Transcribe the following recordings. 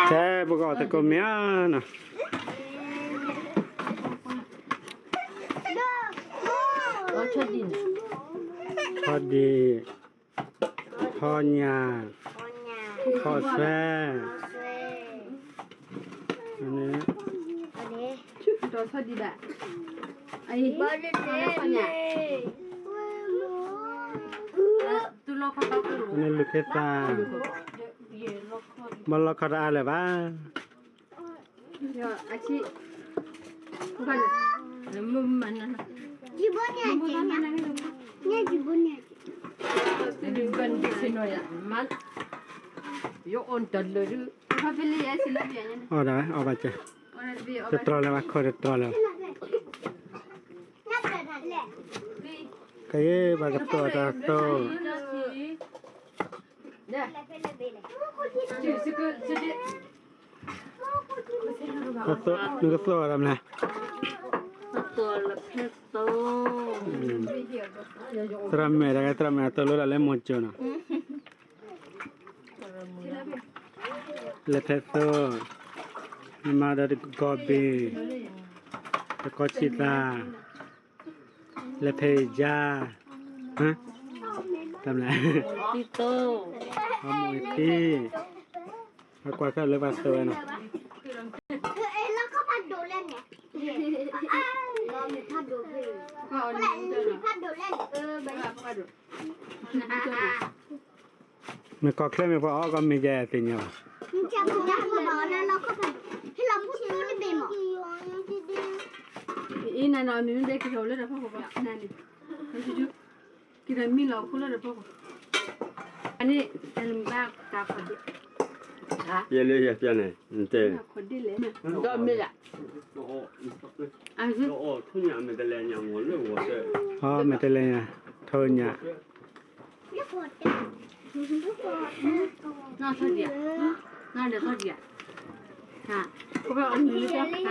ဖဲပကအီၣ်သကိးမ့ၤဧါနီၤ, ဆီဒံၣ်, ထီညၣ်, ခီၣ်ဆွဲ, န့ၣ်လူၤခ့သၣ်, ဘၣ်လီၢ်ခီတအါလၢၤဘၣ်. အီၣ်ဒၣ်ဝဲ အီၣ်ဘၣ်စၢၤ, တတြီလၢၤဘၣ်ခိၣ်တတြီလၢၤဘၣ်, ကယဲၢ်ဘၣ်ကသိၣ်တၢ်သိၣ် နကသိၣ်ဝဲဒၣ်မနုၤလဲၣ်, သရၣ်မဲာ်တဂၤ သရၣ်မဲာ်အသိၣ်လိဒၣ်လၢမိၢ်ကၠိနီၤ, လဲၤဖဲသိၣ်, နမၤဒီးတကီဘ့ၣ်, တကီဆံးသး လဲၤဖဲယါ, တမနုၤလဲၣ်, အမိၢ်သံ, အကွၢ်ခဲလၢပှၤသိၣ်ဝဲနီၤ, မ့ၢ်ကီၢ်ချၢမ့ၢ်ပှၤအီၣ်ကီၢ်မ့ၢ်ယဲသ့ၣ်ညါဘၣ်, အံၤနၤနီၤ မ့ၢ်မ့ၢ်ဒဲက့ၤလီၤလၢတၢ်ဖီခိၣ်ဘၣ်, နၤန့ၣ်, က့ၤဒီးမံလီၤခိၣ်လၢတၢ်ဖီခိၣ်, အန့ၣ် တၢ်လၢမ့ၢ်ဘၣ်တၢ်ခီၣ်ဒ့, ယဲလၢယဲန့ၣ်, ခီၣ်ဒ့လဲၣ်, ဒီးမ့ၢ်ယါ, အ မဲာ်တလဲညါ, ထိညါ, နီၢ်ထီၣ်ဒံးဧါ, နီၢ်လဲၤထီၣ်ဒံးဧါ, နီၢ်လဲၤထီၣ်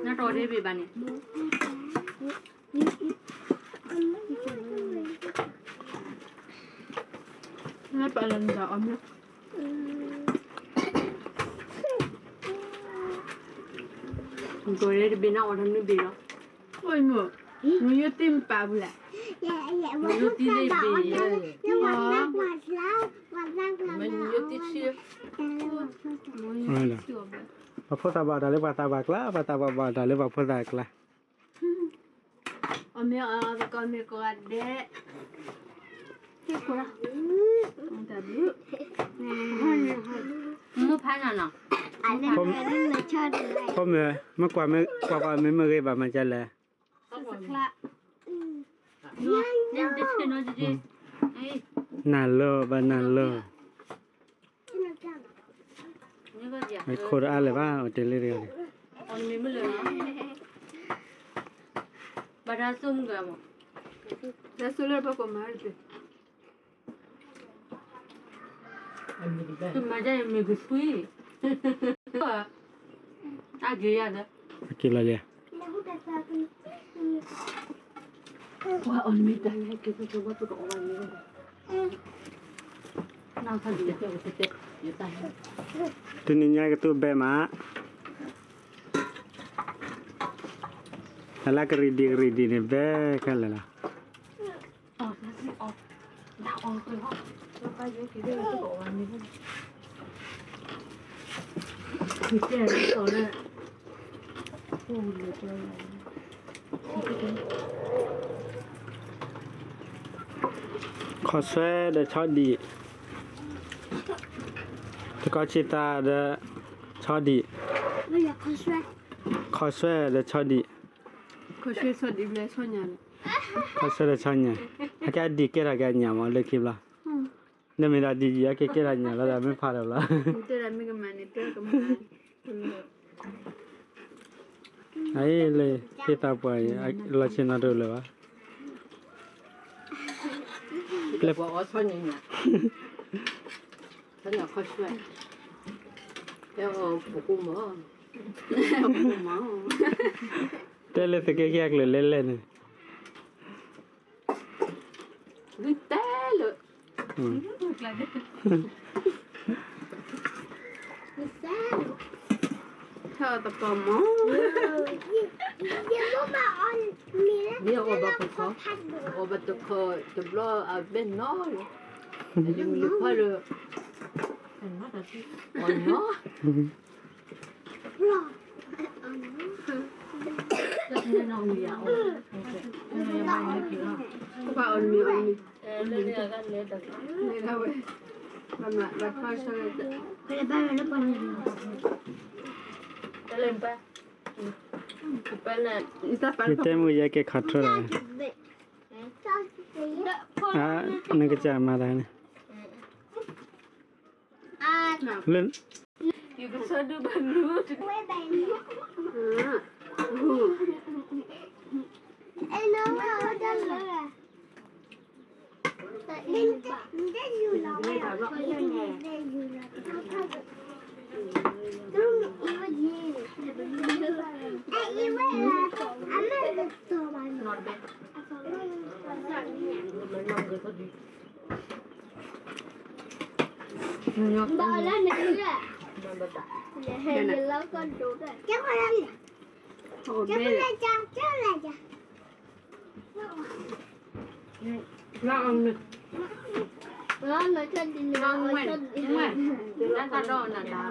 ဒံးဧါ, နီၢ်တီၢ်ဒ့ဘ့ၣ်ဘၣ်န့ၣ်, လၢပာ်လီၤန့ၣ်ဒီးအီၤမ့ၢ် ကီၢ်ရဲၣ်တဘ့ၣ်န့ၣ် အီၤတမ့ၢ်ဘ့ၣ်လီၤ, အိၣ်မ့ၢ်, မ့ၢ်ယိၣ်တံၢ်မ့ၢ်ပာ်ပူၤလဲၣ်, မ့ၢ်ယိၣ်တံၢ်လၢဘ့ၣ်, မ့ၢ်ယိၣ်တံၢ်ဆံ, ပှၤဖိသၣ်ဘၣ်တၢ်လၢပှၤသးပှၢ်ကျါ, ပှၤသးပှၢ်ဘၣ်တၢ်လၢပှၤဖိသၣ်ကျါ အီၣ်မ့ၤအီၤသကိးမ့ၤကိးဂၤဒဲး, ဟ့ၣ်ခိၣ်လီၤ, တၢ်ဘျုး, မုၢ်ဖးနၤနီၤ, ဖိမုၣ်, မ့ၢ်ကွၢ်မ့ၢ်ကွၢ်ပှၤမ့ၢ်မ့ၢ်ဂ့ၤဘၣ်မၤကလဲၣ်, နၤလၢဘၣ်နၤလၢ ခိၣ်တအါလၢၤဘၣ် အတဲလၢတဂၤန့ၣ်, ဘၣ်တၢ်စိၢ်မုၢ်ကမၤ, တၢ်စိၢ်လၢပကမၤတပ့ၤ, ကမၤဒ်အံၤမ့ၢ်ကသွံ, အက့ၤယၤဒီး, အက့ၤလီၤယဲ, တနံၤညါကသူဘဲမး, အလၢကရံၣ်ဒံးကရံၣ်ဒံးန့ၣ် ဘဲခဲလၢာ်လီၤ. ခီၣ်ဆွဲဒီးဆီဒံၣ်, တကီဆံးသးဒီးဆီဒံၣ်, ခီၣ်ဆွဲဒီးဆီဒံၣ်, ခီၣ်ဆွဲဒီးဆီညၣ်, အကဲဒံးကဲထီၣ်ကဲညၣ်မးလၢခံဘျီ, နမ့ၢ်ဒၣ်ဒံးယံၤအကဲကဲထီၣ်ညၣ်လီၤဒီးမ့ၢ်ဖးဒီးဘျီ, အအံၤလၢဟ့ၣ်သးပှၢ်အံၤ လီၤဆ့နီတအိၣ်လၢၤဘၣ်. ပှၤအီၣ်ဆီညၣ်, ဆီညၣ်ခီဆွဲ, တဲအီၤပကိမး, တဲလၢသုးက့ခံအကလုာ်လဲၣ်လဲၣ်န့ၣ် တဲလၢ အ တဲလၢ တဲလၢ တပီၤမီၤ, မ့ၢ်အီၣ်ဘၣ်တခီ, အီၣ်ဘၣ်တခီတဘျီအဘဲနီၤလီၤ, အလံၤမုၣ်လၢခွါလၢ, အီၣ်နီၤ, ပှၤအီၣ်မ့ၤအီၣ်မ့ၤ, မ့ၢ်ဒၣ်ဝဲ, ဘၣ်မၤဘၣ်ဖီၣ်ဆၢ, ယတဲမုၢ်ယဲကဲခီထီၣ်လီၤ, အါ, နကစၢ်မၤတၢ်န့ၣ်, လၢ ဘၣ်လၢနက, ယလီၤကဒိၣ်ဒီး, လီၤနဆၢဒ်န့ၣ်, လီၤနဆၢဒ်န့ၣ်,